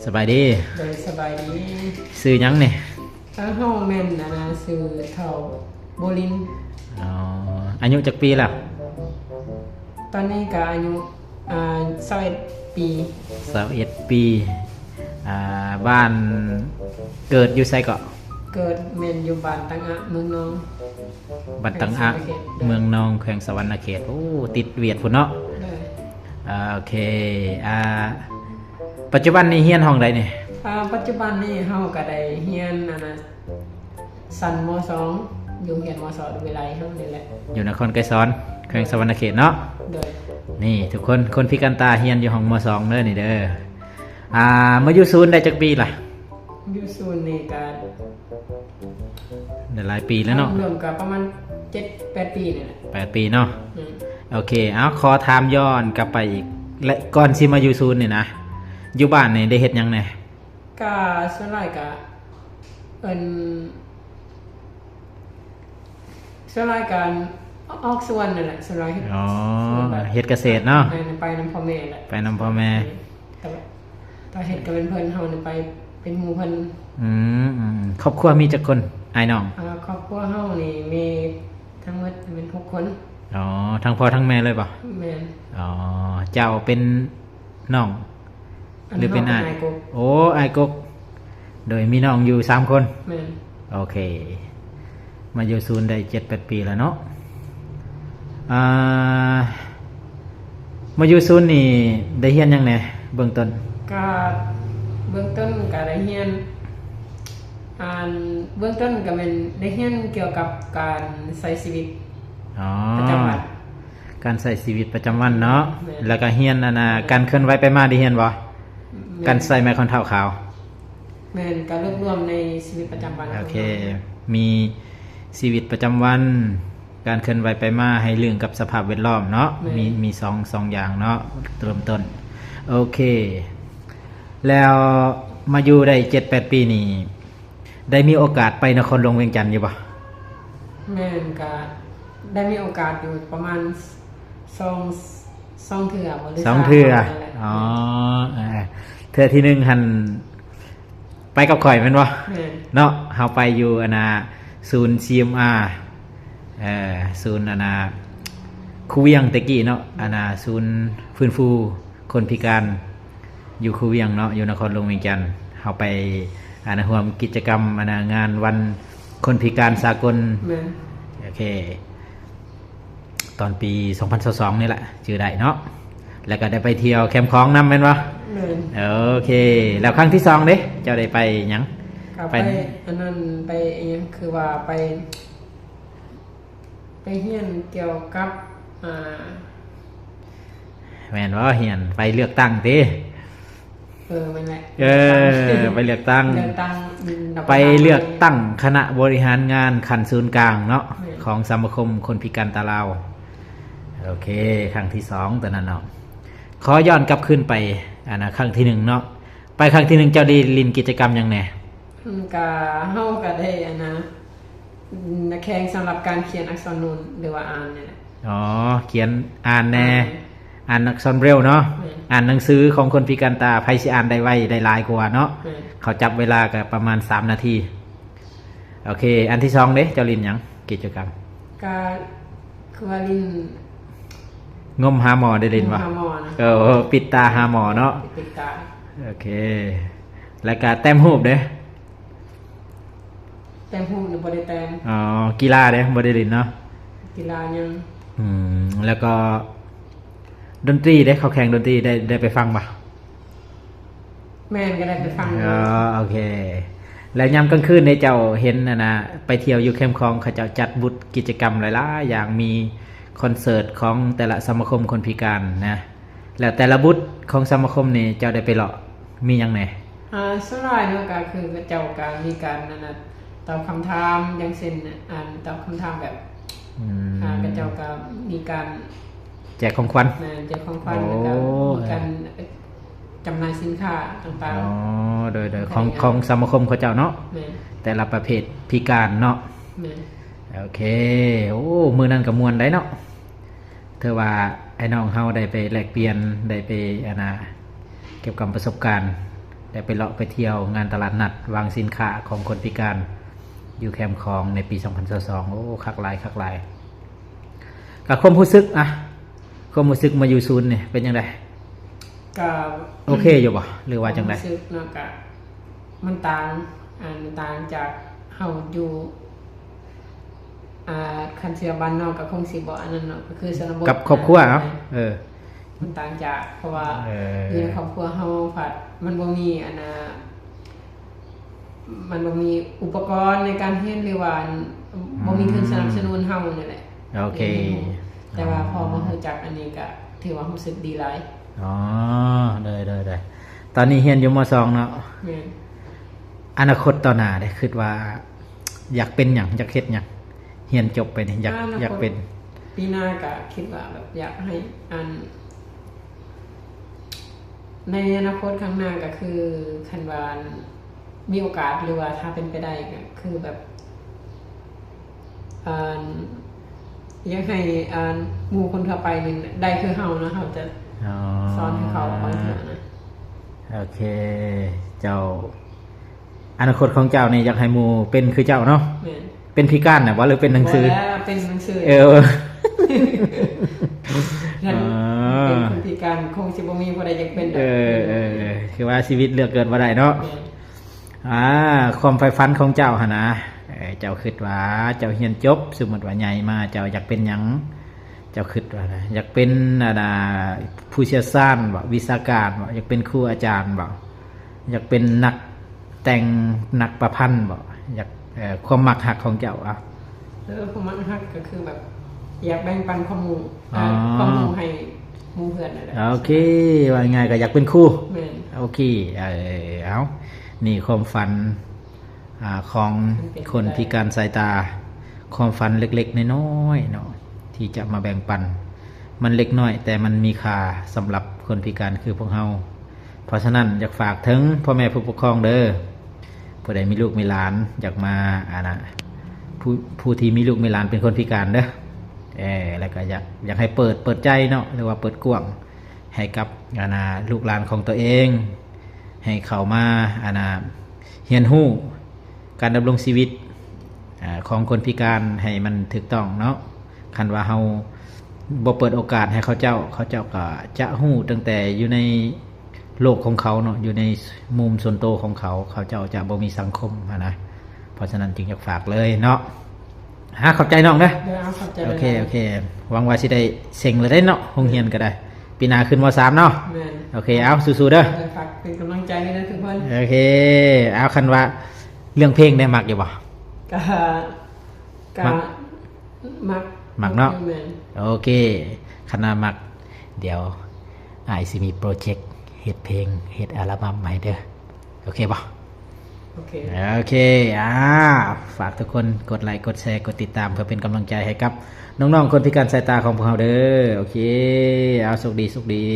ສະບາຍດີ. ໂດຍ ສະບາຍດີ. ຊື່ຫຍັງນີ້? ເອີ ເຮົາແມ່ນ ອັນນ່າ ຊື່ທ້າວໂບລິນ. ອໍ ອາຍຸຈັກປີແລ້ວ? ຕອນນີ້ກະອາຍຸ ອ່າ ຊາວເອັດປີ. ຊາວເອັດປີ. ອ່າ ບ້ານເກີດຢູ່ໃສເກາະ? ເກີດແມ່ນຢູ່ບ້ານຕັງອະ ເມືອງນອງ. ບ້ານຕັງອະ ແຂວງສະຫວັນນະເຂດ. ເມືອງນອງ ແຂວງສະຫວັນນະເຂດ. ໂອ້ ຕິດຫວຽດພຸ້ນເນາະ. ໂດຍ. ອ່າ ໂອເຄ ອ່າ ປັດຈຸບັນນີ້ຮຽນຫ້ອງໃດນີ້? ອ່າ ປັດຈຸບັນນີ້ເຮົາກະໄດ້ຮຽນ ອັນນ່າ ຊັ້ນ ມໍສອງ ຢູ່ໂຮງຮຽນ ມໍສອງ ວິໄລເຮົານີ້ແຫຼະ ຢູ່ນະຄອນໄກສອນ ແຂວງສະຫວັນນະເຂດເນາະ. ໂດຍ. ນີ້ທຸກຄົນ ຄົນພິການຕາຮຽນຢູ່ຫ້ອງ ມໍສອງ ເດີນີ້ເດີ. ອ່າ ມາຢູ່ສູນໄດ້ຈັກປີລະ? ຢູ່ສູນນີ້ກະ ໄດ້ຫຼາຍປີແລ້ວເນາະ. ລວມກະປະມານເຈັດແປດປີນີ້ແຫຼະ. ແປດປີເນາະ. ອືມ. ໂອເຄ ເອົາ ຂໍຖາມຍ້ອນກັບໄປອີກ ແລະ ກ່ອນຊິມາຢູ່ສູນນີ້ນະ ຢູ່ບ້ານນີ້ໄດ້ເຮັດຫຍັງແດ່? ກະສ່ວນຫຼາຍກະ ເອີ້ນ ສ່ວນຫຼາຍກະອອກສວນນັ້ນແຫຼະ ສ່ວນຫຼາຍເຮັດ. ອໍ ເຮັດກະເສດເນາະ. ແມ່ນ ໄປນຳພໍ່ແມ່ແຫຼະ. ໄປນຳພໍ່ແມ່. ແຕ່ວ່າ ແຕ່ເຮັດກະເປັນເພິ່ນ ເຮົານີ້ໄປເປັນໝູ່ເພິ່ນ. ອືມ ອືມ ຄອບຄົວມີຈັກຄົນ ອ້າຍນ້ອງ? ອ່າ ຄອບຄົວເຮົານີ້ມີທັງໝົດແມ່ນຫົກຄົນ. ອໍ ທັງພໍ່ທັງແມ່ເລີຍບໍ່? ແມ່ນ. ອໍ ເຈົ້າເປັນນ້ອງ ອັນ ຫຼືເປັນອ້າຍ? ເຮົາເປັນອ້າຍກົກ. ໂອ້ ອ້າຍກົກ. ໂດຍ ມີນ້ອງຢູ່ສາມຄົນ. ແມ່ນ. ໂອເຄ ມາຢູ່ສູນໄດ້ເຈັດແປດປີແລ້ວເນາະ. ອ່າ ມາຢູ່ສູນນີ້ໄດ້ຮຽນຫຍັງແດ່ເບື້ອງຕົ້ນ? ກະເບື້ອງຕົ້ນກະໄດ້ຮຽນ ອ່າ ເບື້ອງຕົ້ນກະແມ່ນໄດ້ຮຽນກ່ຽວກັບການໃຊ້ຊີວິດ. ອໍ ປະຈຳວັນ. ການໃຊ້ຊີວິດປະຈຳວັນເນາະ. ແມ່ນ. ແລ້ວກະຮຽນ ອັນນ່າ ການເຄື່ອນໄຫວໄປມາໄດ້ຮຽນບໍ່? ແມ່ນ. ການໃສ່ໄມ້ຂ້ອນເທົ້າຂາວ. ແມ່ນ ກະລວບລວມໃນຊີວິດປະຈຳວັນ. ໂອເຄ ມີຊີວິດປະຈຳວັນ ການເຄື່ອນໄຫວໄປມາໃຫ້ລຶ້ງກັບສະພາບແວດລ້ອມເນາະ. ແມ່ນ. ມີ ມີສອງ ສອງຢ່າງເນາະ ເລີ່ມຕົ້ນ. ໂອເຄ ແລ້ວມາຢູ່ໄດ້ເຈັດແປດປີນີ້ ໄດ້ມີໂອກາດໄປນະຄອນຫຼວງວຽງຈັນຢູ່ບໍ່? ແມ່ນ ກະໄດ້ມີໂອກາດຢູ່ປະມານສອງ ສອງເທື່ອບໍ່ ຫຼື ສອງເທື່ອ. ສາມເທື່ອ. ອໍ ເອີ ເທື່ອທີໜຶ່ງຫັ້ນໄປກັບຂ້ອຍແມ່ນບໍ່? ແມ່ນ. ເນາະ ເຮົາໄປຢູ່ ອັນນ່າ ສູນ ຊີເອັມອາ ເອີ ສູນ ອັນນ່າ ຄູວຽງແຕ່ກີ້ເນາະ ອັນນ່າ ສູນຟື້ນຟູຄົນພິການ ຢູ່ຄູວຽງເນາະ ຢູ່ນະຄອນຫຼວງວຽງຈັນ. ເຮົາໄປ ອັນນ່າ ຮ່ວມກິດຈະກຳ ອັນນ່າ ງານວັນຄົນພິການສາກົນ. ແມ່ນ. ໂອເຄ ຕອນປີສອງພັນຊາວສອງນີ້ແຫຼະ ຈື່ໄດ້ເນາະ. ແລ້ວກະໄດ້ໄປທ່ຽວແຄມຂອງນຳແມ່ນບໍ່? ແມ່ນ. ໂອເຄ ແລ້ວຄັ້ງທີສອງເດ້ ເຈົ້າໄດ້ໄປຫຍັງ? ກະໄປ ໄປ ອັນນັ້ນ ໄປອີຫຍັງ ຄືວ່າໄປ ໄປຮຽນກ່ຽວກັບ ອ່າ ແມ່ນບໍ່? ຮຽນໄປເລືອກຕັ້ງຕິ? ເອີ ແມ່ນແຫຼະ. ເອີ ໄປເລືອກຕັ້ງ ເລືອກຕັ້ງ ໄປເລືອກຕັ້ງຄະນະບໍລິຫານງານຂັ້ນສູນກາງເນາະ. ແມ່ນ. ຂອງສະມາຄົມຄົນພິການຕາລາວ. ໂອເຄ ຄັ້ງທີສອງໂຕນັ້ນເນາະ. ຂໍຍ້ອນກັບຄືນໄປ ອັນນ່າ ຄັ້ງທີໜຶ່ງເນາະ. ໄປຄັ້ງທີໜຶ່ງ ເຈົ້າໄດ້ຫຼິ້ນກິດຈະກຳຫຍັງແດ່? ອືມ ກະ ເຮົາກະໄດ້ ອັນນ່າ ແຂ່ງສຳລັບການຂຽນອັກສອນນູນ ຫຼືວ່າອ່ານນີ້ແຫຼະ. ອໍ ຂຽນອ່ານແດ່. ອ່ານ ອ່ານອັກສອນເບຣວເນາະ. ແມ່ນ. ອ່ານໜັງສືຂອງຄົນພິການຕາ ໃຜຊິອ່ານໄດ້ໄວໄດ້ຫຼາຍກວ່າເນາະ. ແມ່ນ. ເຂົາຈັບເວລາກະປະມານສາມນາທີ. ໂອເຄ ອັນທີສອງເດ້ ເຈົ້າຫຼິ້ນຫຍັງ ກິດຈະກຳ? ກະ ຄືວ່າຫຼິ້ນງົມຫາໝໍ ໄດ້ຫຼິ້ນບໍ່? ງົມຫາໝໍນະ. ເອີ ປິດຕາຫາໝໍເນາະ. ປິດຕາ. ໂອເຄ ແລ້ວກະແຕ້ມຮູບເດ້? ແຕ້ມຮູບນີ້ບໍ່ໄດ້ແຕ້ມ. ອໍ ກິລາເດ້ ບໍ່ໄດ້ຫຼິ້ນເນາະ? ກິລາຍັງ. ອືມ ແລ້ວກໍດົນຕີເດ້ ເຂົາແຂ່ງດົນຕີ ໄດ້ ໄດ້ໄປຟັງບໍ່? ແມ່ນ ກໍໄດ້ໄປຟັງຢູ່. ອໍ ໂອເຄ ແລ້ວຍາມກາງຄືນນີ້ເຈົ້າເຫັນ ອັນນ່າ ໄປທ່ຽວຢູ່ແຄມຂອງ ເຂົາເຈົ້າຈັດບຸດກິດຈະກຳຫຼາຍໆຢ່າງ ມີຄອນເສີດຂອງແຕ່ລະສະມາຄົມຄົນພິການນະ ແລ້ວແຕ່ລະບຸດຂອງສະມາຄົມນີ້ເຈົ້າໄດ້ໄປເລາະ ມີຫຍັງແດ່? ອ່າ ສ່ວນຫຼາຍເນາະ ກໍຄືເຂົາເຈົ້າກໍມີການ ອັນນ່າ ຕອບຄຳຖາມ ຢ່າງເຊັ່ນ ອັນ ຕອບຄຳຖາມແບບ ອືມ ອ່າ ເຂົາເຈົ້າກໍມີການແຈກຂອງຂວັນ. ແມ່ນ ແຈກຂອງຂວັນ. ໂອ້ ແລ້ວກໍມີການ ເອີ ຈຳໜ່າຍສິນຄ້າຕ່າງໆ. ອໍ ໂດຍໆ ຂອງ ຂອງສະມາຄົມເຂົາເຈົ້າເນາະ. ແມ່ນ. ແຕ່ລະປະເພດພິການເນາະ. ແມ່ນ. ໂອເຄ ໂອ້ ມື້ນັ້ນກໍມ່ວນໄດ໋ເນາະ. ຖືວ່າອ້າຍນ້ອງເຮົາໄດ້ໄປແລກປ່ຽນ ໄດ້ໄປ ອັນນ່າ ເກັບກຳປະສົບການ ໄດ້ໄປເລາະໄປທ່ຽວງານຕະຫຼາດນັດວາງສິນຄ້າຂອງຄົນພິການຢູ່ແຄມຂອງໃນປີສອງພັນຊາວສອງ. ໂອ້ ຄັກຫຼາຍ ຄັກຫຼາຍ. ກະຄວາມຮູ້ສຶກ ອະ ຄວາມຮູ້ສຶກມາຢູ່ສູນນີ້ເປັນຈັ່ງໃດ? ກະໂອເຄຢູ່ບໍ່ ຫຼືວ່າຈັ່ງໃດ? ຄວາມຮູ້ສຶກເນາະ ກະມັນຕ່າງ ອັນ ມັນຕ່າງຈາກເຮົາຢູ່ ອ່າ ຄັນຊິວ່າບ້ານນອກກໍຄົງຊິບໍ່ອັນນັ້ນເນາະ ກໍຄືຊົນນະບົດ ກັບຄອບຄົວເນາະ. ເອີ ມັນຕ່າງຈາກ ເພາະວ່າ ເອີ ຢູ່ໃນຄອບຄົວເຮົາພັດມັນບໍ່ມີອັນນ່າ ມັນບໍ່ມີອຸປະກອນໃນການຮຽນ ຫຼືວ່າ ອືມ ບໍ່ມີທຶນສະໜັບສະໜູນເຮົານີ້ແຫຼະ. ໂອເຄ ແຕ່ວ່າພໍມາຮູ້ຈັກອັນນີ້ກໍຖືວ່າຮູ້ສຶກດີຫຼາຍ. ອໍ ໂດຍໆໆ ຕອນນີ້ຮຽນຢູ່ ມໍສອງ ເນາະ. ແມ່ນ. ອະນາຄົດຕໍ່ໜ້າເດ້ ຄິດວ່າ ຢາກເປັນຫຍັງ? ຢາກເຮັດຫຍັງ? ຮຽນຈົບໄປນີ້ ຢາກ ອາ ຢາກເປັນ ປີໜ້າກະຄິດວ່າແບບຢາກໃຫ້ອັນ ໃນອະນາຄົດຂ້າງໜ້າກະຄື ຄັນວ່າມີໂອກາດ ຫຼືວ່າຖ້າເປັນໄປໄດ້ກະຄືແບບ ອັນ ຢາກໃຫ້ ອັນ ໝູ່ຄົນທົ່ວໄປນີ້ໄດ້ຄືເຮົາເນາະ ເຮົາຈະ ອໍ ສອນໃຫ້ເຂົາບາງເທື່ອນະ. ໂອເຄ ເຈົ້າ ອະນາຄົດຂອງເຈົ້ານີ້ຢາກໃຫ້ໝູ່ເປັນຄືເຈົ້າເນາະ? ແມ່ນ. ເປັນພິການນະບໍ່ ຫຼືເປັນໜັງສື? ບໍ່ແລ້ວ ເປັນໜັງສື. ເອີ ຄັນ ອໍ ເປັນຄົນພິການຄົງຊິບໍ່ມີຜູ້ໃດຢາກເປັນດອກ. ເອີ ເອີ ເອີ ຄືວ່າຊີວິດເລືອກເກີດບໍ່ໄດ້ເນາະ. ແມ່ນ. ອາ ຄວາມໃຝ່ຝັນຂອງເຈົ້າຫັ້ນນະ ເອີ ເຈົ້າຄິດວ່າເຈົ້າຮຽນຈົບ ສົມມຸດວ່າໃຫຍ່ມາເຈົ້າຢາກເປັນຫຍັງ? ເຈົ້າຄິດວ່ານະ ຢາກເປັນ ອັນນ່າ ຜູ້ຊ່ຽວຊານບໍ? ວິຊາການບໍ? ຢາກເປັນຄູອາຈານບໍ? ຢາກເປັນນັກແຕ່ງ ນັກປະພັນບໍ? ຢາກ ເອີ ຄວາມມັກຮັກຂອງເຈົ້າ ເອີ ຄວາມມັກຮັກກໍຄືແບບຢາກແບ່ງປັນຄວາມຮູ້ ອໍ ເອີ ຄວາມຮູ້ໃຫ້ໝູ່ເພື່ອນນັ້ນແຫຼະ. ໂອເຄ ວ່າງ່າຍໆກໍຢາກເປັນຄູ. ແມ່ນ. ໂອເຄ ເອີ ເອົາ ນີ້ຄວາມຝັນ ອາ ຂອງຄົນພິການສາຍຕາ ຄວາມຝັນເລັກໆນ້ອຍໆເນາະ ທີ່ຈະມາແບ່ງປັນ ມັນເລັກນ້ອຍແຕ່ມັນມີຄ່າສຳລັບຄົນພິການຄືພວກເຮົາ. ເພາະສະນັ້ນ ຢາກຝາກເຖິງພໍ່ແມ່ຜູ້ປົກຄອງເດີ ຜູ້ໃດມີລູກມີຫຼານ ຢາກມາ ອັນນ່າ ຜູ້ ຜູ້ທີ່ມີລູກມີຫຼານເປັນຄົນພິການເດີ ເອີ ແລ້ວກໍຢາກ ຢາກໃຫ້ເປີດ ເປີດໃຈເນາະ ຫຼືວ່າເປີດກວ້າງ ໃຫ້ກັບ ອັນນ່າ ລູກຫຼານຂອງຕົວເອງ ໃຫ້ເຂົ້າມາ ອັນນ່າ ຮຽນຮູ້ການດຳລົງຊີວິດ ອາ ຂອງຄົນພິການໃຫ້ມັນຖືກຕ້ອງເນາະ. ຄັນວ່າເຮົາບໍ່ເປີດໂອກາດໃຫ້ເຂົາເຈົ້າ ເຂົາເຈົ້າກໍຈະຮູ້ຕັ້ງແຕ່ຢູ່ໃນໂລກຂອງເຂົາເນາະ ຢູ່ໃນມຸມສ່ວນໂຕຂອງເຂົາ ເຂົາເຈົ້າຈະບໍ່ມີສັງຄົມຫັ້ນນະ. ເພາະສະນັ້ນຈຶ່ງຢາກຝາກເລີຍເນາະ. ອາ ຂອບໃຈນ້ອງເດີ. ໂດຍ ເອົາ ຂອບໃຈ. ໂອເຄ ໂອເຄ ຫວັງວ່າຊິໄດ້ເສັງແລ້ວເດ້ເນາະ ໂຮງຮຽນກໍໄດ້ ປີໜ້າຂຶ້ນ ມໍສາມ ເນາະ. ແມ່ນ. ໂອເຄ ເອົາ ສູ້ໆເດີ. ໂດຍ ຝາກເປັນກຳລັງໃຈໃຫ້ເດີທຸກຄົນ. ໂອເຄ ເອົາ ຄັນວ່າເລື່ອງເພງໄດ້ມັກຢູ່ບໍ່? ກະ ກະ ມັກ ມັກເນາະ. ແມ່ນ. ໂອເຄ ຄັນວ່າມັກ ດຽວອ້າຍຊິມີໂປຣເຈັກເຮັດເພງ ເຮັດອັລະບັມໃໝ່ເດີ. ໂອເຄບໍ່? ໂອເຄ ໂອເຄ ອ່າ ຝາກທຸກຄົນກົດໄລກ໌ ກົດແຊ ກົດຕິດຕາມ ເພື່ອເປັນກຳລັງໃຈໃຫ້ກັບນ້ອງໆຄົນພິການສາຍຕາຂອງພວກເຮົາເດີ. ໂອເຄ ເອົາ ໂຊກດີ ໂຊກດີ.